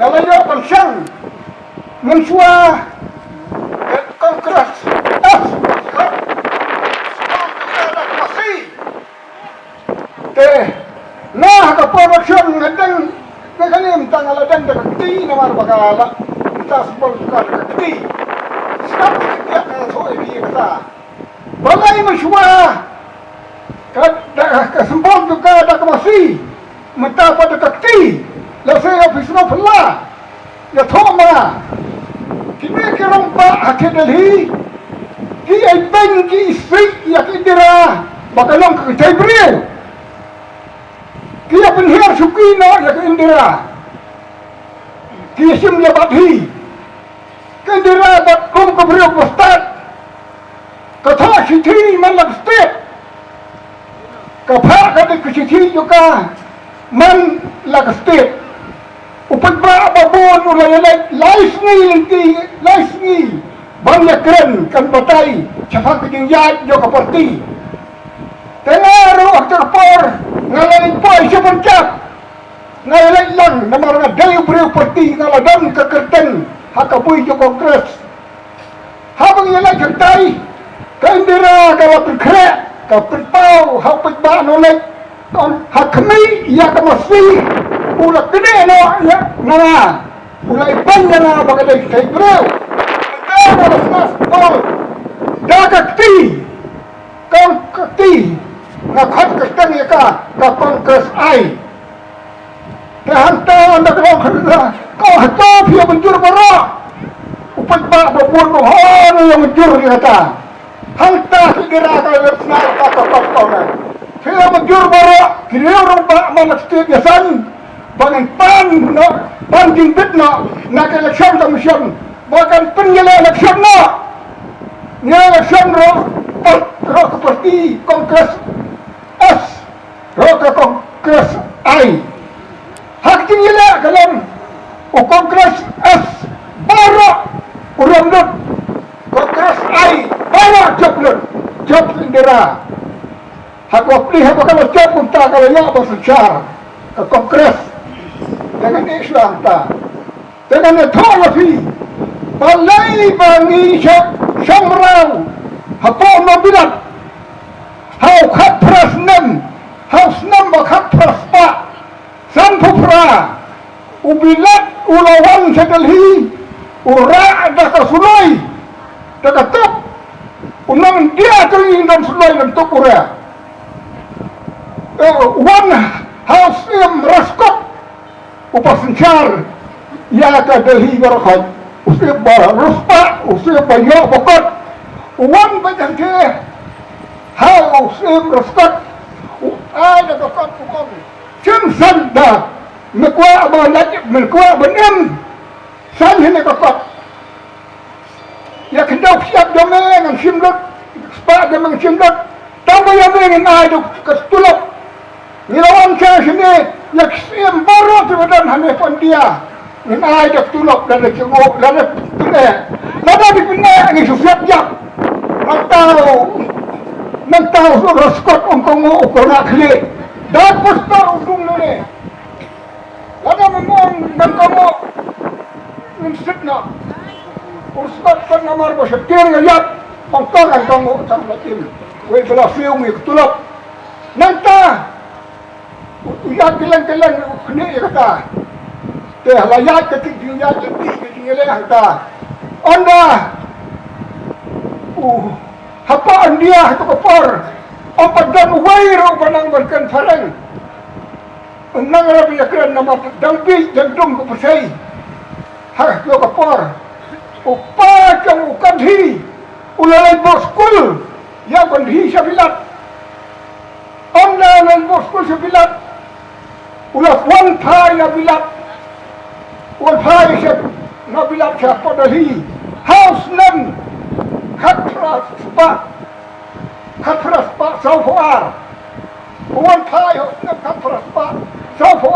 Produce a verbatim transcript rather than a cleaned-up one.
Ka la ïoh ban shang mynshuwa ka Congress. As ka Te na ha ka por election nga dang, nga kane mynta nga la dang da ka kti, namar ba ka la mynta symbol ka da ka kti. Sngap ka kti nga thoh ïa phi kata. Balei mynshuwa ka da ka symbol ka da ka masi, mynta pat da ka kti. Lehse ïa phi sngewphylla. Ïathuh ma kine ki rangbah ha ka Delhi, ki ai beiñ ki isih ïa ka Indira ba ka long ka kynthei briew. Ki ïa pynhiar shuki noh ïa ka Indira. Ki ïa shim ïa bat hi. Ka Indira bad kum ka briew ba stad. Ka thoh shithi man la ka state. Ka phah ka dei ka shithi jong ka man la ka state. U paidbah ba bun u la ïaleit lai sngi lynti lai sngi ban ïakren kan batai shaphang ka jingïaid jong ka party. Te nga ruh ha kata ka por nga la ïaleit poi sha Punjab. Nga ïaleit lang namar nga dei u briew party, nga la don ka kyrteng ha ka bui jong Congress. Haba ngi leit hangtai, ka Indira ka la pynkhreh, ka pynpaw ha u paidbah Nongleit. Ka ong, ha khmih ïa ka masi, u la knieh noh ïa nga, u la ibeiñ ïa nga ba ka dei kynthei briew. Hangta nga la sngap bor da ka kti, ka ong ka kti, nga khot kyrteng ïa ka, ka Congress ai. Te hangta ynda ka long kata, ka ong hato phi ïa mynjur baroh. U paidbah ba bun u hoi ïa mynjur ïa kata. Hangta ki Indira ka la sngap ka ka pat ka ong, phi ïa mynjur baroh ki riew rangbah man la state ïasan ba ngin pan noh, pan jingbit noh na ka election commission ba kan pynïaleh election noh. Ngi election ruh, ruh ka party Congress S. Ruh ka Congress ai. Ha ka jingïaleh ka long u Congress S baroh u rem lut. Congress ai baroh jop lut. Jop Indira. Ha ka pli ha ka la jop kumta ka la ïoh ba synshar ka Congress. Te ngan ïeh shuwa hangta. Te ngan ïathuh ïa phi, balei ba ngi shong, shong mraw hapoh Nongbilat. Ha u khatphra snem, ha u snem ba khatphra spah sanphew phra, u Bilat u la wan sha Delhi, u rah da ka suloi, da ka tup, u nang dia ka ïing don suloi don tup u rah. Eh, u wan ha u Syiem Raskot, u ba synshar ïa ka Delhi baroh khoit. U Syiem ba riewspah, u Syiem ba ïoh ba kot. U wan beit hangtei ha u Syiem Raskot, u ai da ka kot, u ong, shim sanda, me kwah ba lait, me kwah ban im, san hi ne ka kot. Ïa khyndew psiap jong me ngan shim lut, spah jong me ngan shim lut. Tang ba ïa me ngin ai da ka tulop. Ngi la wan sha shane, ïa ki syiem baroh kiba don hangne hapoh India ngin ai da ka tulop, lada ki nguh, lada pyneh, lada ki pyneh ngi shu psiap ïap. Nangta u, nangta u Raskot um kohnguh, u kyrngah khlieh. Da poster u dung lane. Lada me ong ngan kohnguh, ngin sdang noh. U Raskot pat namar ba sha tiar nga ïap, ong to ngan kohnguh, tang la im. Wei ba la siew ngi ka tulop. Nangta u ïaid kylleng kylleng u khnieh ïa kata. Te la ïaid ka jingïaid lynti ka jingïaleh hangta. Ynda u hapoh India ha ka por, ym pat don uwei ruh ba nang ban kren phareng. Nang ruh ba ïakren namar dang bieit dang dum ka pyrthei. Ha kata ka por u kpa jong u Gandhi u la leit buh skul ïa u Gandhi sha Bilat. Ynda u la leit buh skul sha Bilat u la wan phai na Bilat. Wan phai sha na Bilat sha Port Delhi ha u snem khatphra spah, khatphra spah sawphew ar. U wan phai ha u snem khatphra spah sawphew